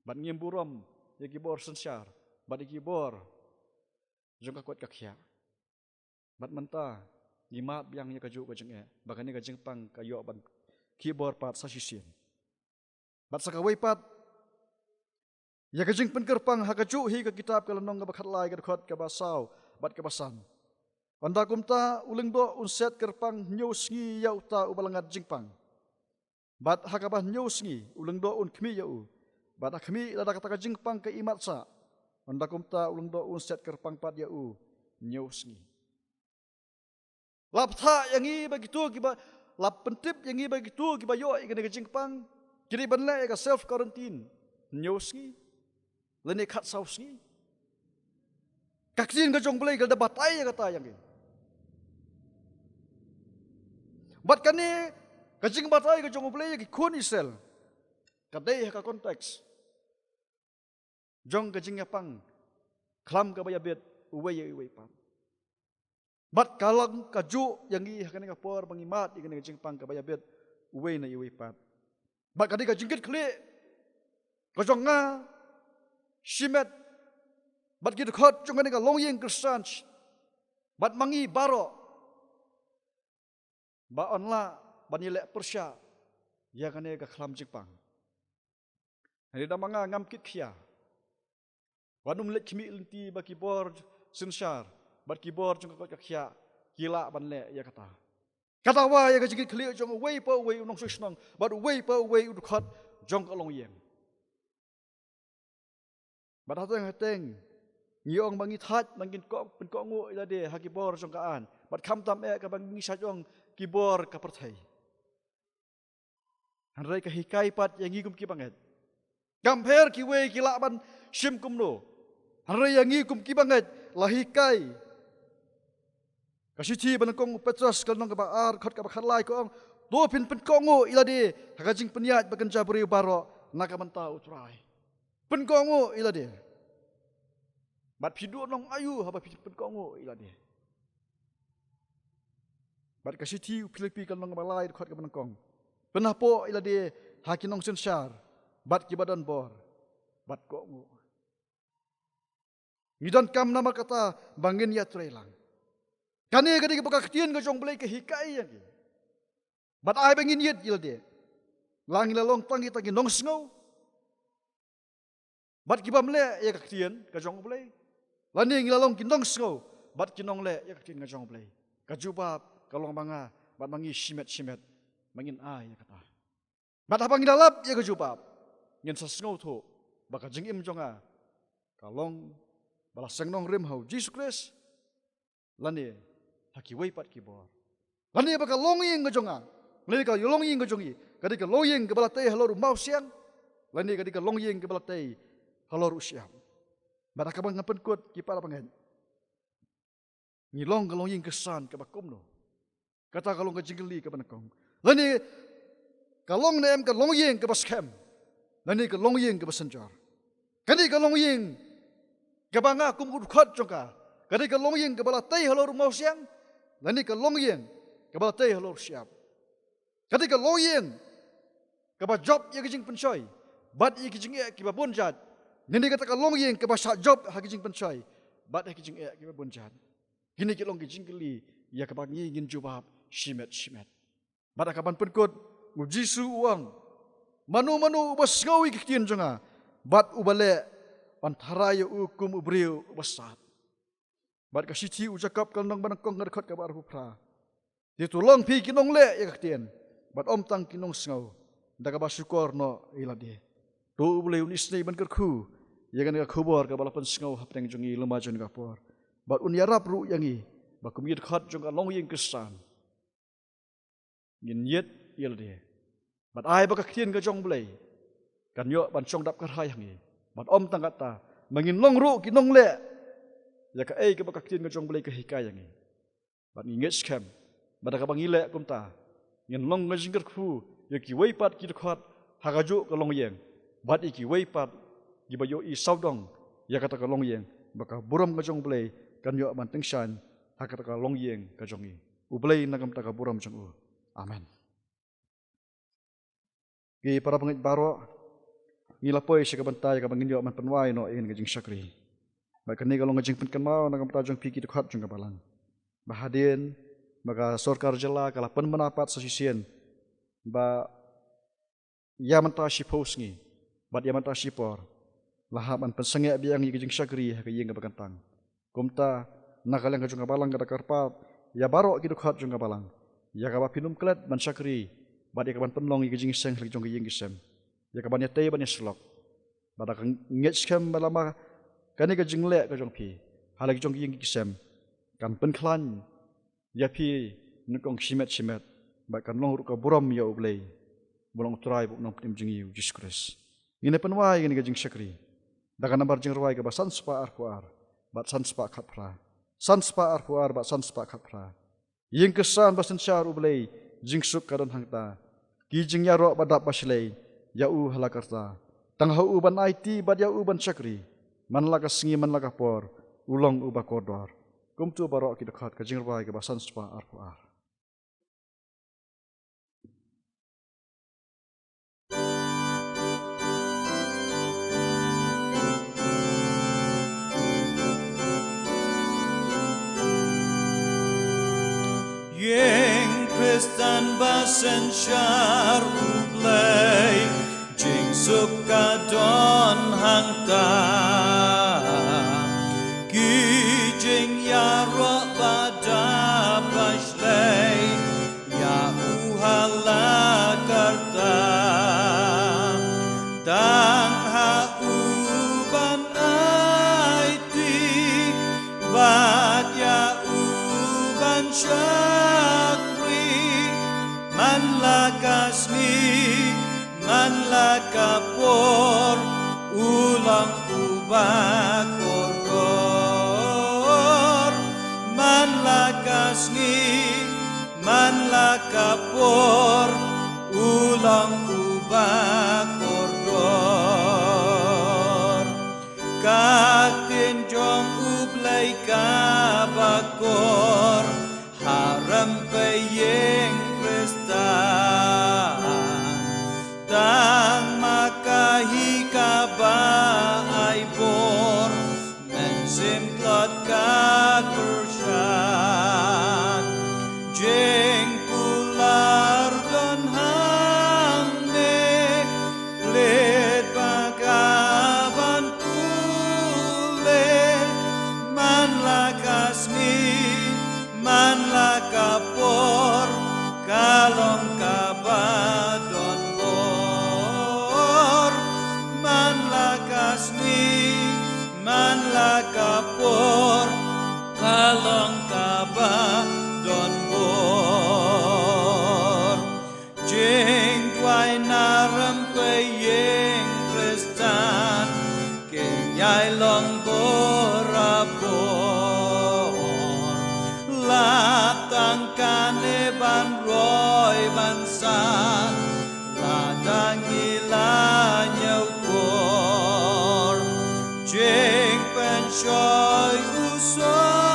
Bad ngim burom ïa ki bor synshar bad ïa ki bor jong ka koit ka khiah. Bad mynta ngi mad biang ïa kajuh ka jingeh ba kane ka jingpang ka ïoh ban khih bor pat sa shisien. Bad sa kawei pat, ïa ka jingpynkyrpang ha kajuh hi ka kitab ka lynnong kaba khatlai, ka dkhot kaba saw bad kaba san. Ynda kumta u lyngdoh un set kyrpang hynñiew sngi ïa uta uba la ngat jingpang. Bad ha kaba hynñiew sngi u lyngdoh un khmih ïa u. Bad ha khmih lada kata ka jingpang ka imat sah, ynda kumta u lyngdoh un set kyrpang pat ïa u hynñiew sngi. La bthah ïa ngi ba kito kiba, la pyntip ïa ngi ba kito kiba ïoh ïa kane ka jingpang ki dei ban leh ïa ka self quarantine hynñiew sngi lane khatsaw sngi. Ka ktien ka jong U Blei ka la da batai ïa kata ïa ngi. Bad kane ka jingbatai ka jong U Blei ïa ki khun Israel ka dei ha ka context jong ka jingïapang khlam kaba ïabit uwei ïa uwei pat. Bad ka long kajuh ïa ngi ha kane ka por ba ngi mad ïa kane ka jingpang kaba ïabit uwei na uwei pat. Bad ka dei ka jingkitkhlieh ka jong nga shimet bad ki dkhot jong kane ka longïing Khristan bad ma ngi baroh ba yn lah ban ïaleh pyrshah ïa kane ka khlam jingpang. Hynrei da ma nga ngam kit khia, wat nym leit khmih lynti ba ki bor synshar bad ki bor jong ka koit ka khiah ki lah ban leh ïa kata. Ka dawa ïa ka jingkitkhlieh jong uwei pa uwei u nongshong shnong bad uwei pa uwei u dkhot jong ka longïing. Bad hateng hateng ngi ong ba ngi thait ba ngin koh, pynkohnguh ïa lade ha ki bor jong ka aiñ, bad khamtam eh kaba ngi shait ong ki bor ka pyrthei. Hynrei ka hikai pat ïa ngi kum ki bangeit. Kam pher kiwei ki lah ban shim kumno, hynrei ïa ngi kum ki bangeit la hikai ka shithi ba nyngkong u Petros ka lynnong kaba ar, dkhot kaba khatlai ka ong, to phin pynkohnguh ïa lade ha ka jingpynïaid ba kynja briew baroh na ka bynta U Trai. Pynkohnguh ïa lade. Bad phi duh nong aïu haba phi pynkohnguh ïa lade? Bad ka shithi u Philippi ka lynnong kaba lai, dkhot kaba nyngkong, pynhapoh ïa lade ha ki nongsynshar bad kiba don bor bad kohnguh. Ngi donkam namar kata ba ngin ïatrei lang. Kane ka dei kaba ka ktien ka jong U Blei ka hikai ïa ngi. Bad ai ba ngin ïit ïa lade, la ngi la long tang kita ki nongsngew bad ki bym leh ïa ka ktien ka jong U Blei, lane ngi la long ki nongsngew bad ki nongleh ïa ka ktien ka jong U Blei. Ka jubab ka long ba nga bad ma ngi shimet shimet ba ngin ai ïa kata. Bad haba ngi la lap ïa ka jubab, ngin sa sngewthuh ba ka jingim jong nga ka long ba la seng nongrim ha U Jisu Khrist, lane ha kiwei pat ki bor, lane ba ka longïing ka jong nga, lane ka longïing ka jong ngi ka dei ka longïing kaba la tei halor u mawsiang, lane ka dei ka longïing kaba la tei halor u shyiap. Bad ha kaba ngan pynkut, ki para bangeit, ngi long ka longïing Khristan kaba kumno? Kata ka long ka jingkylli kaba nyngkong. Lane ka long ne em ka longïing kaba skhem, lane ka longïing kaba synjor? Kane ka longïing kaba nga kum u dkhot jong ka, Ka dei ka longïing kaba la tei halor u mawsiang, lane ka longïing kaba la tei halor u shyiap. Ka dei ka longïing kaba jop ïa ka jingpynshoi bad ïa ki jingeh kiba bun jait, ne dei kata ka longïing kaba shah jop ha ki jingpynshoi bad ha ki jingeh kiba bun jait? Kine ki long ki jingkylli ïa kaba ngi ngin jubab shimet shimet. Bad ha kaban pynkut, u Jisu u ong, "Mano mano uba sngew ïa ki ktien jong nga bad uba leh, yn tharai ïa u kum u briew uba stad." Bad ka shithi u Jakob ka lynnong ba nyngkong ka dkhot kaba arphew phra: "Te to long phi ki nongleh ïa ka ktien, bad ym tang ki nongsngew, da kaba shukor noh ïa lade." To U Blei un isynei ban kyrkhu ïa kane ka khubor kaba la pynsngew hapdeng jong ngi lem bad jong ka por, bad un ïarap ruh ïa ngi ba kum ki dkhot jong ka longïing Khristan ngin ïeit ïa lade, bad ai ba ka ktien ka jong U Blei kan ïoh ban shong dap kyrhai ha ngi, bad ym tang kata, ba ngin long ruh ki nongleh ïa kaei kaba ka ktien ka jong U Blei ka hikai ïa ngi. Bad ngi ngeit skhem ba da kaba ngi leh kumta, ngin long ka jingkyrkhu ïa kiwei pat ki dkhot ha kajuh ka longïing, bad ïa kiwei pat kiba ïohi sawdong ïa kata ka longïing, ba ka burom ka jong U Blei kan ïoh ban tyngshaiñ ha kata ka longïing ka jong ngi. U Blei un nang kumta ka burom jong u. Amen. Ki para bangeit baroh, ngi la poi sha ka bynta ïa kaba ngin ïoh ban pynwai noh ïa kane ka jingshakri. Bad kane ka long ka jingpynkynmaw na ka bynta jong phi ki dkhot jong ka balang, ba hadien ba ka sorkar jylla ka la pynbna pat sa shisien ba ïa mynta shiphew sngi bad ïa mynta shipor la hap ban pynsangeh biang ïa ka jingshakri ha ka ïing kaba kyntang. Kumta, na ka liang ka jong ka balang ka da kyrpad ïa baroh ki dkhot jong ka balang ïa kaba phin ym klet ban shakri bad ïa kaban pynlong ïa ka jingïaseng ha la ki jong ki ïing ki sem, ïa kaban ïatei ban ïasyllok. Bad da ka ngeit skhem ba lama kane ka jingleh ka jong phi ha la ki jong ki ïing ki sem kan pynkhlaiñ ïa phi nyngkong shimet shimet, bad kan long ruh ka burom ïa U Blei, ba long U Trai bad U Nongpynim jong ngi U Jisu Khrist. Ngin ïa pynwai ïa kane ka jingshakri da ka nambar jingrwai kaba san spah arphew ar bad san spah khatphra, san spah arphew ar bad san spah khatphra. Ïing Khristan ba synshar U Blei, jingsuk ka don hangta, ki jingïaroh ba dap ba shlei ïa u ha la karta, tang ha u ban aiti bad ïa u ban shakri, man la ka sngi man la ka por, u long uba kordor. Kumta baroh ki dkhot ka jingrwai kaba san spah arphew ar. Ïing Khristan ba synshar U Blei, jingsuk ka don hangta, ki jingïaroh ba dap ba shlei ïa u ha la karta, tang ha u ban aiti bad ïa u ban shakri, man la ka sngi man la ka por, u long uba kordor, man la ka sngi man la ka por, u long uba kordor. Ka ktien jong U Blei kaba kor, ha rympei ïing Khristan, tang ma ka hi kaba ai bor, mynsiem tlot ka pyrshah. Jingkular don hangne, leit ba ka ban pule, man la ka sngi man la ka por, ka long kaba don bor, man la ka sngi man la ka por, ka long kaba don bor. Jingduwai na rympei ïing Khristan, kin ïai long borabor. La tang kane ban roi ban san, la tang ngi la ñiewkor. Jingpynshoi u soi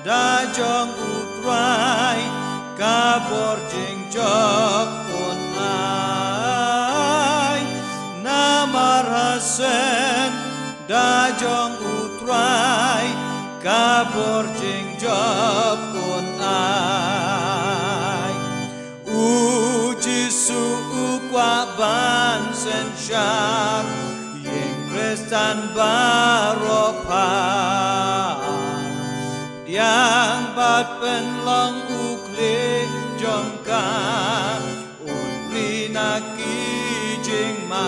Da jong U Trai ka bor jingjop un ai. Namar hasien da jong U Trai ka bor jingjop un ai. U Jisu u kwah ban synshar ïing Khristan baroh pha. Pdiang bad pynlong u khlieh jong ka, un plie na ki jingma.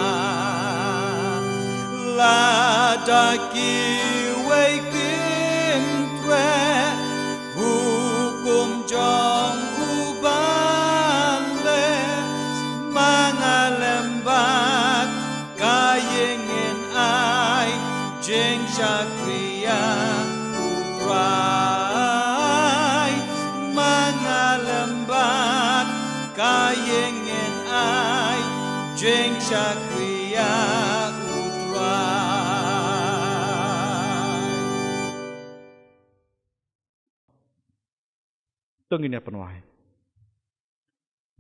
Lada kiwei kin treh hukum jong u ban leh, ma nga lem bad ka ïing ngin ai jingshakri ïa U Trai. Ma nga lem bad ka ïing ngin ai jingshakri ïa U Trai. To ngin ïa pynwai.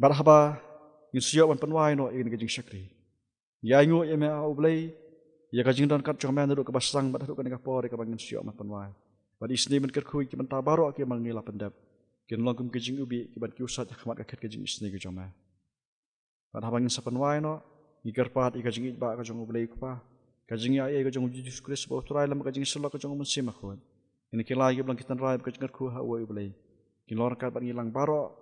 Bad haba ngin sa ïoh ban pynwai noh ïa kane ka jingshakri, ngi ainguh ïa me, A U Blei, ïa ka jingdon kat jong me naduh kaba sdang bad haduh kane ka por ïa kaba ngin sa ïoh ban pynwai. Bad isynei ban kyrkhu ïa ki bynta baroh kiba ngi la pyndep, kin long kum ki jingïewbih kiban kiew sait ha khmat ka khet ka jingisynei ka jong me. Bad haba ngin sa pynwai noh, ngi kyrpad ïa ka jingïeit ba ka jong U Blei U Kpa, ka jingïaid ka jong U Jisu Khrist ba U Trai lem bad ka jingïasyllok ka jong U Mynsiem Bakhuid. Ngin ïa ki lai ki ba long ki tynrai bad ka jingkyrkhu ha uwei U Blei, kin long ryngkat bad ngi lang baroh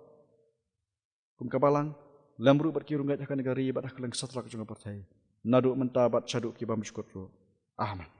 kum ka balang, lem ruh bad ki riewngeit ha kane ka ri bad ha kylleng ka satlak jong ka pyrthei, naduh mynta bad shaduh ki bymjukut ruh. Amen.